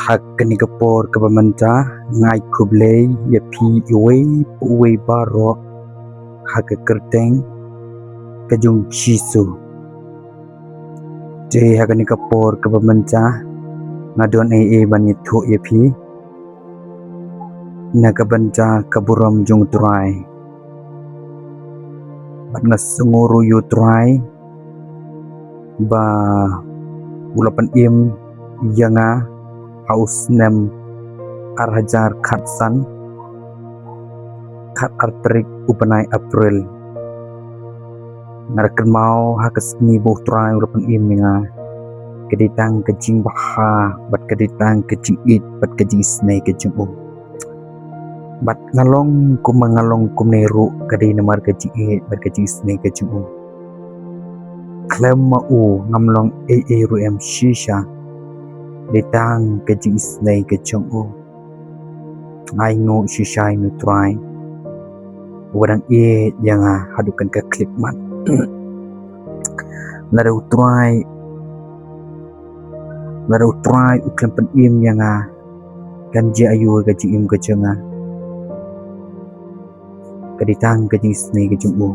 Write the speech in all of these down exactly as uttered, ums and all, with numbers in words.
Ha kane ka por kaba mynta, nga ai khublei ïa phi iwei pa iwei baroh ha ka kyrteng ka jong u Jisu. Te ha kane ka por kaba mynta, nga don ei ei ban ïathuh ïa phi na ka bynta ka burom jong u Trai. Bad nga sngew ruh ïa u Trai ba u la pynim ïa nga ha u snem ar hajar khatsan, khatar tarik u bnai April. Nga da kynmaw ha ka sngi ba u Trai u la pynim ïa nga, ka dei tang ka jingbha bad ka dei tang ka jingïeit bad ka jingisynei ka jong u. Bad nga long kumba nga long kumne ruh, ka dei namar ka jingïeit bad ka jingisynei ka jong u. Khlem ma u ngam long ei ei ruh em shisha. Dei tang ka jingisynei ka jong u. Nga ainguh shisha ïa u Trai uba dang ïeit ïa nga haduh kane ka khyllipmat. Lada u Trai, lada u Trai u khlem pynim ïa nga, kan jia aïu ka jingim ka jong nga? Ka dei tang ka jingisynei ka jong u.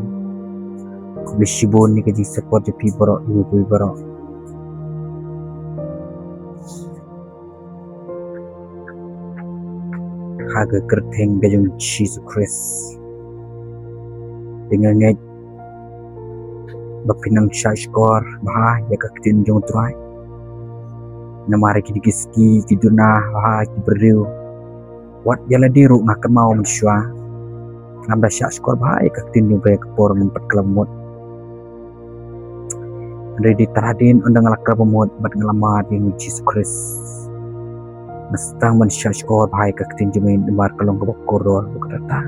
Khublei shibun ïa ka jingsupport jong phi baroh, ïa phi baroh. Ha ka kyrteng ka jong u Jisu Khrist. Te nga ngeit ba phin nang shahshkor bha ïa ka ktien jong u Trai. Namar kine ki sngi ki duna bha ki briew. Wat ïa lade ruh nga kynmaw mynshuwa ngam da shahshkor bha ïa ka ktien jong u Trai ha ka por ngam pat khlem mut. Hynrei dei tang hadien ynda nga la khlem mut bad nga la mad ïa u Jisu Khrist, nga sdang ban shahshkor bha ïa ka ktien jong u Trai namar ka long kaba kordor bad kata.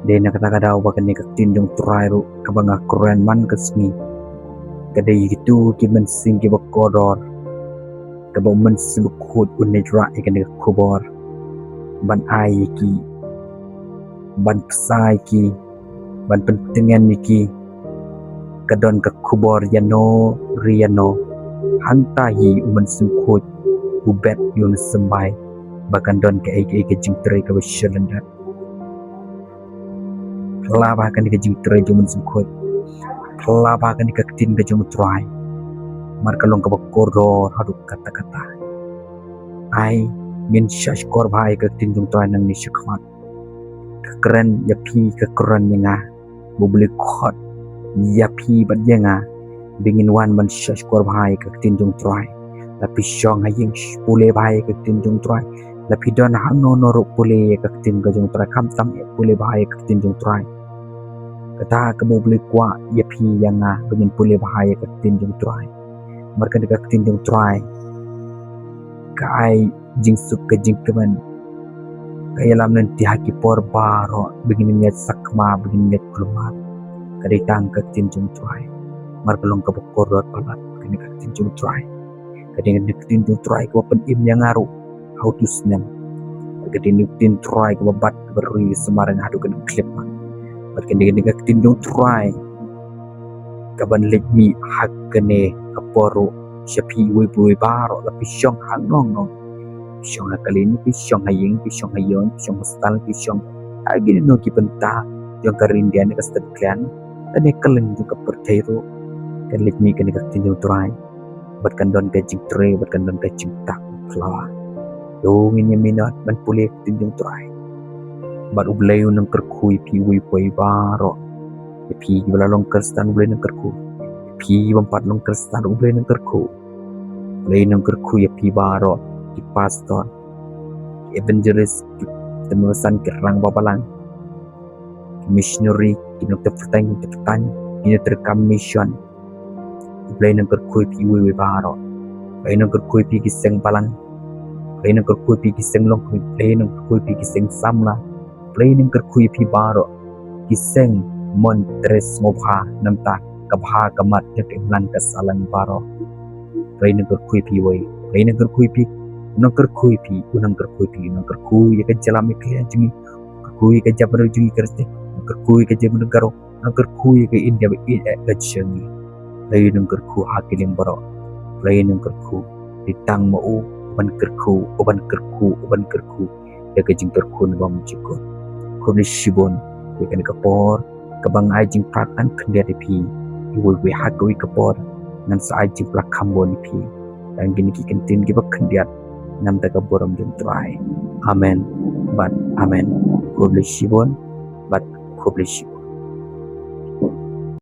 Dei na kata ka daw ba kane ka ktien jong u Trai ruh kaba nga kren man ka sngi, ka dei ïa kito ki mynsiem kiba kordor, kaba u Mynsiem Bakhuid un leit rah ïa kane ka khubor ban ai ïa ki, ban pynshai ïa ki, ban pyntngen ïa ki. Ka don ka khubor ïano re ïano, hangta hi u Mynsiem Bakhuid u bet ïa u symbai ba kan don kaei kaei ka jingtrei kaba shyllangdat. Phylla bha kane ka jingtrei jong u Mynsiem Bakhuid. Phylla bha kane ka ktien ka jong u Trai, namar ka long kaba kordor haduh katta katta. Ai, ngin shahshkor bha ïa ka ktien jong u Trai nangne shakhmat. Ka kren ïa phi, ka kren ïa nga, ba U Blei u khot ïa phi bad ïa nga ba ngin wan ban shahshkor bha ïa ka ktien jong u Trai. La phi shong ha ïing, pule bha ïa ka ktien jong u Trai. La phi don hangno hangno ruh, pule ïa ka ktien ka jong u Trai. Khamtam eh, pule bha ïa ka ktien jong u Trai. Kata kaba U Blei u kwah ïa phi ïa nga, ba ngin pule bha ïa ka ktien jong u Trai. Namar kane ka ktien jong u Trai ka ai jingsuk, ka jingkmen, ka ïalam lynti ha ki por baroh, ba ngin ïaid sakma, ba ngin ïaid kulmar. Ka dei tang ka ktien jong u Trai. Namar ka long kaba kordor palat kane ka ktien jong u Trai. Ka dei kane ka ktien jong u Trai kaba pynim ïa nga ruh ha uto u snem. Ka dei kane ka ktien Trai kaba bat, kaba roi sumar ïa nga haduh kane ka khyllipmat. Bad ka dei kane ka ktien jong u Trai kaban leit mih ha kane ka por ruh sha phi iwei pa iwei baroh, la phi shong hangno hangno. Phi shong ha kali ne, phi shong ha ïing, phi shong ha ïew, phi shong ha hostel, phi shong ha kino kino ki bynta jong ka ri India ne ka state Khliehriat, ne ka kylleng jong ka pyrthei ruh, kan leit mih kane ka ktien jong u Trai. Bad kan don ka jingtrei, bad kan don ka jingtah phylla. To ngin ïa minot ban pule ka ktien jong u Trai. Bad U Blei un nang kyrkhu ïa phi iwei pa iwei baroh. Ïa phi kiba la long Khristan, U Blei un nang kyrkhu. Ïa phi bym pat long Khristan, U Blei un nang kyrkhu. U Blei un nang kyrkhu ïa phi baroh, ki pastor, ki evangelist, ki tymmen basan, ki rangbah balang, ki missionary, ki nongtei pyrthei, ki nongtei pyrthei, ki nongtei kam mission. U Blei un nang kyrkhu ïa phi iwei iwei baroh. U Blei un nang kyrkhu ïa phi ki seng balang. U Blei un nang kyrkhu ïa phi ki seng longkmie. U Blei un nang kyrkhu ïa phi ki seng samla. U Blei un nang kyrkhu ïa phi baroh ki seng mon, tres, sngewbha, namar ka bha ka mat jong ka imlang ka sahlang baroh. U Blei un nang kyrkhu ïa phi iwei. U Blei un nang kyrkhu ïa phi. Un nang kyrkhu ïa phi, un nang kyrkhu ïa phi, un nang kyrkhu ïa ka jylla Meghalaya jong ngi. Kyrkhu ïa ka jaitbynriew jong ngi Khristan. Kyrkhu ïa ka jaitbynriew Garo. Nang kyrkhu ïa ka India ba ïeit eh ka jong ngi. Blei nang kyrkhu ha ki liang baroh. Blei nang kyrkhu. Dei tang ma u, ban kyrkhu, u ban kyrkhu, u ban kyrkhu ïa ka jingkyrkhu na bymjukut. Khublei shibun ïa kane ka por kaba nga ai jingpyrkhat khyndiat ïa phi, iwei iwei ha kawei ka por ngan sa ai jingpyrkhat kham bun ïa phi. Tang kine ki kyntien kiba khyndiat, namar ka burom jong U Trai. Amen bad amen. Khublei shibun bad khublei shibun.